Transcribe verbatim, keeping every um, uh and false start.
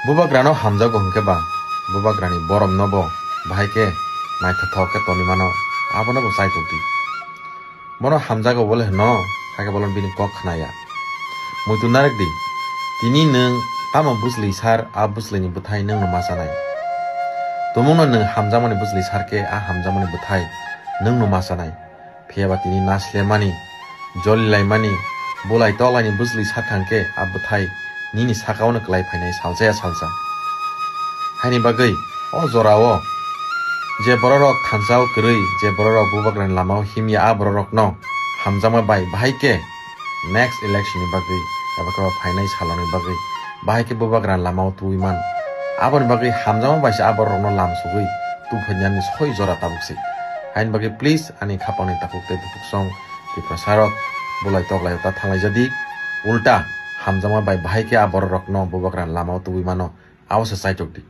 Bubagrano hamjago hwnkhe ba, bubagrani boromno bo bahai khe naithothok khe tongwi mano, abono bo chaitok di. Bono hamjago bole hwno, hakhe bolon bini kok khnaya. Muitu narwk di, tini nwng tamo bwsli sar, a bwslini bwthai nwngno ma chanai. Tumungno nwng hamjakmani bwsli sar khe, a hamjakmani bwthai nwngno ma chanai. Phiya ba tini naslemani, jolilaimani, bulai toklaini bwsli sathang khe a bwthai nini sakao no kwlai phainai salsa ya salsa. Haini bagwi o jorao je bororok thansa o kwrwi, je bororok bubagrani lamao himya, a bororokno hamjakma bai bahai khe next election ni bagwi eba khe phainai saloni bagwi bahai khe bubagrani lamao tubui man. Aboni bagwi hamjakma bai se a bororokno lam sugwi tubuphainani soi jora tabuk se. Haini bagwi please ani khapangni takhuk tei bukhuk song Tiprasarok bulai toklai ta thanglai jadi, ulta hamjakma bai bahai khe a bororokno bubagrani lamao tubui mano, abo se chaitok di.